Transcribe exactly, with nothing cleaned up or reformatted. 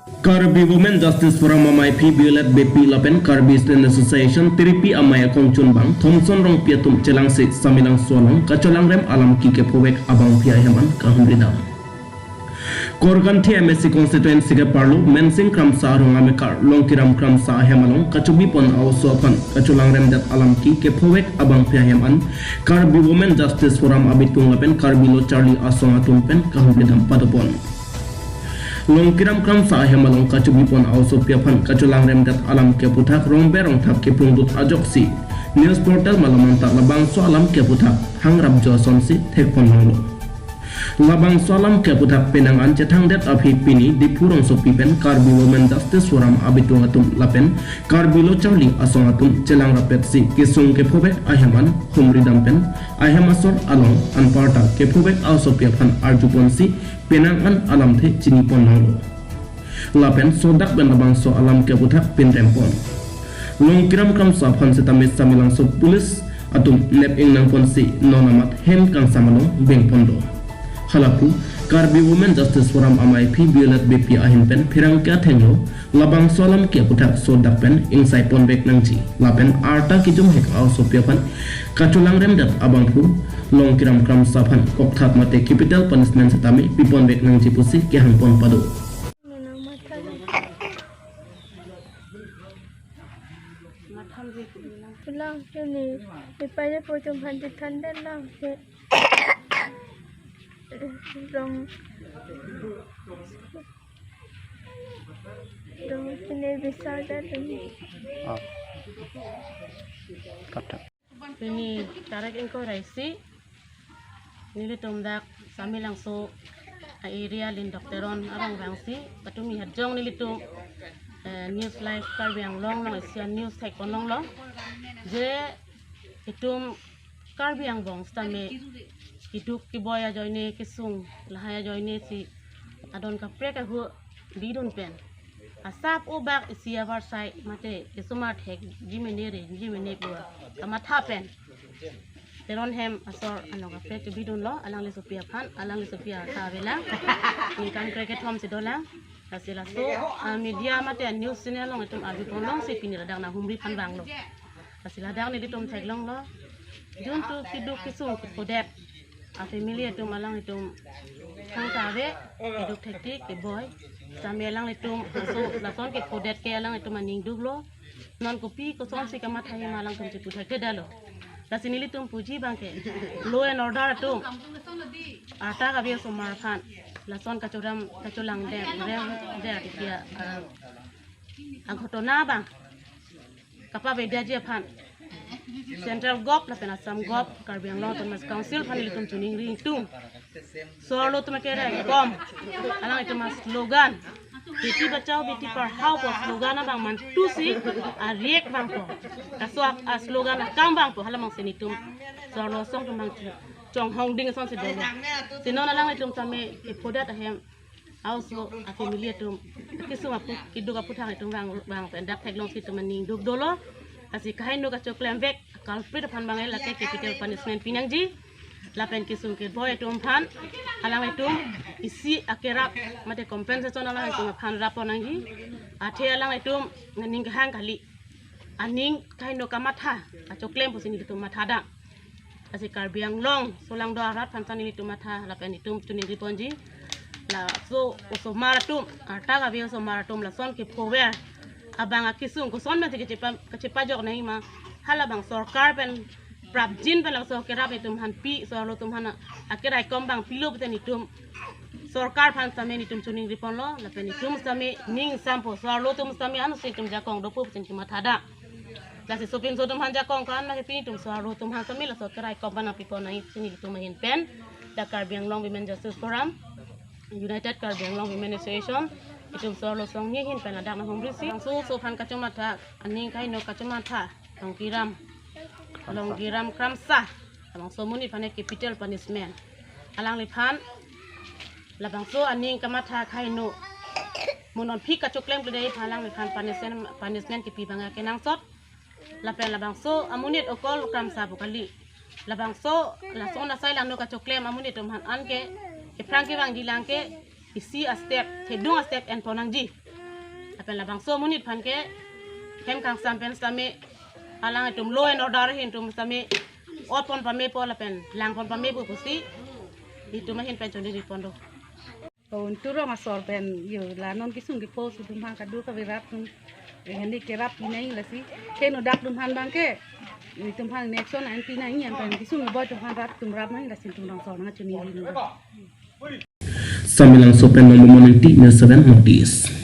Karbi Women Justice Forum amei aphi Violet Beypi lapen Karbi Student Association Tiripi amei akongchunbang Thomson Rongpi atum chelangsi Samelangso along kacholangrem alam kephovek abangpi ahem an kahumridam. Korkanthi M A C constituency keparlo Mensing Kramsa arong amekar Longkiram Kramsa ahem along kachobipon a-oso aphan kacholangremdet alam kephovek abangpi ahem an Karbi Women Justice Forum abitung lapen Karbi Lo Charli Asong atum pen kahumridam padopon. Longkiram Kramsa ahem along kachobipon a-osopi aphan kacholangremdet alam ke aputhak rongber rongthap keplungdut ajoksi news portal malom anta labangso alam ke aputhak hangrap jo asonsi thekpon longlo. Labangso alam ke aputhak penang an chethangdet aphi pini Diphu rongsopi pen Karbi Women Justice Forum abitung atum lapen Karbi Lo Charli Asong atum chelang rapetsi kesung kephovek ahem an humridam pen ahem asor along anparta kephovek a-osopi aphan arjuponsi penang an alamthe chinipon longlo. Lapen sodak pen labangso alam ke aputhak pinrempon. Longkiram Kramsa aphan setame Samelangso police atum nep ingnangponsi non amat hem kangsam along bengpon do. Halapu Karbi Women Justice Forum amei aphi Violet Beypi ahin pen pherangke athengno labangso alam ke aputhak sodak pen ingsaipon vek nangji. Lapen arta kejumhek a-osopi aphan kacholangremdet abangphu Longkiram Kramsa aphan kokthat mate capital punishment setame pipon vek nangji pusi kehangpon pado. Pulang sini, ipanya pocong hanti thandan lang si. Dong, dong sini bisa aja dong. Oh. Kata. Pini tarik ingkoi ra isi, nelitum dak Samelangso a-area Lindok Teron arong vangsi, patumi hajong nelitum, eh, News Live Karbi Anglong along isi a-news thekpon longlo. Je itum Karbi angbong setame keduk keboi ajoine kesung lahai ajoine si adon kaprek ahu bidun pen asap obak isi avarsai mate isomar thekji mene reji mene pu kamatha pen Teron hem asor anong kaprek kebidunlo, alangli sopi aphan, alangli sopi ata avelang. Ningkan krekethom si dolang. Lasi laso, ah, media mate news channel along itum arjupon longsi pini ladak nanghumri aphan vanglo. Lasi ladak nelitum theklonglo. Juntu keduk kesung kephodet a-family atum alanglitum thangta ave, keduk thektik keboi. Setame alanglitum laso, lason kephodet ke alanglitum aning duklo. Non kopi kosonsi kamatha hima alangtum chipu thekthedetlo. Lasi nelitum puji abangke law and order atum arta kave osomar aphan lason kachoram, kacholangrem, rem, der tikia, ah, aghotona abang kapavedetji aphan Central Govt lapen Assam Govt, Karbi Anglong Autonomous Council aphan nelitum choningri ingtung. So-arlo atum akeraikom, alanglitum a-slogan, Beti Bachao Beti Padhao pu slogan abang mantusi ariek vangpo. Laso a-slogan akam vangpo, hala mangsi nelitum so-arlo asong atum abang chonghong ding asonsi dolo. Si non alanglitum setame kephodet ahem a-oso a-family atum kesung apu, keduk aputhak itum vang, vang pen dak theklongsi itum aning duk dolo. Lasi kaheno kachoklem vek culprit aphan abang lake capital punishment pinangji. Lapen kesung keboi atum aphan alanglitum isi akerap mate compensation alanglitum aphan rappon nangji. Athe alanglitum aning kehang kali, aning kaheno kamatha kachoklem pusi nelitum mathadam. Lasi Karbi Anglong solangdo arat aphan setame nelitum matha lapen itum choningriponji. Laso osomar atum, arta kave osomar atum lason kephover abang akesung koson mate kachepa, kachepajok nangji ma, halabang sorkar pen prapjin pen laso kerap itum aphan pi, so-arlo atum aphan, akeraikom abang pilo pute nelitum sorkar aphan setame nelitum choningriponlo, lapen itum setame ning sampo, so-arlo atum setame ansi itum jakong dopo pusi nelitum mathadam. Lasi sopinso atum aphan jakong ko-an ma kepi, itum so-arlo atum aphan setame laso keraikom abang nangpipon nangji pusi nelitum ahin pen, dak Karbi Anglong Women Justice Forum, United Karbi Anglong Women Association, itum so-arlo asong ni ahin pen ladak nanghumrisi. Labangso oso aphan kachomatha, aning kaheno kachomatha Longkiram, Longkiram Kramsa, labangso amonit aphan capital punishment. Alangliphan labangso aning kamatha kaheno, mo nonphi kachoklem klemkle aphan alangliphan punishment, punishment kepi abang kenangsot. Lapen labangso amonit okol Kramsa pu kali. Labangso lason asai langno kachoklem amonit atum aphan anke kephrang kevangji lang ke isi a-step, thedung a-step enpon nangji. Lapen labangso amonit aphan ke hem kangsam pen sitame alanglitum law and order ahin atum sitame otpon pamepo lapen langpon pamepo pusi itum ahin pen choniri pon do. Untu rong asor pen yo la non kesung kepo atum aphan kadokave rat atum, eh, hini kerap pinang lasi, ke nodak atum aphan abang ke itum aphan next one anti nang yang pen kesung boy atum aphan rat atum rap nang lasi itum rong asor nang choniri nang. Samelangso pen Nombo Moning, T V seven North East.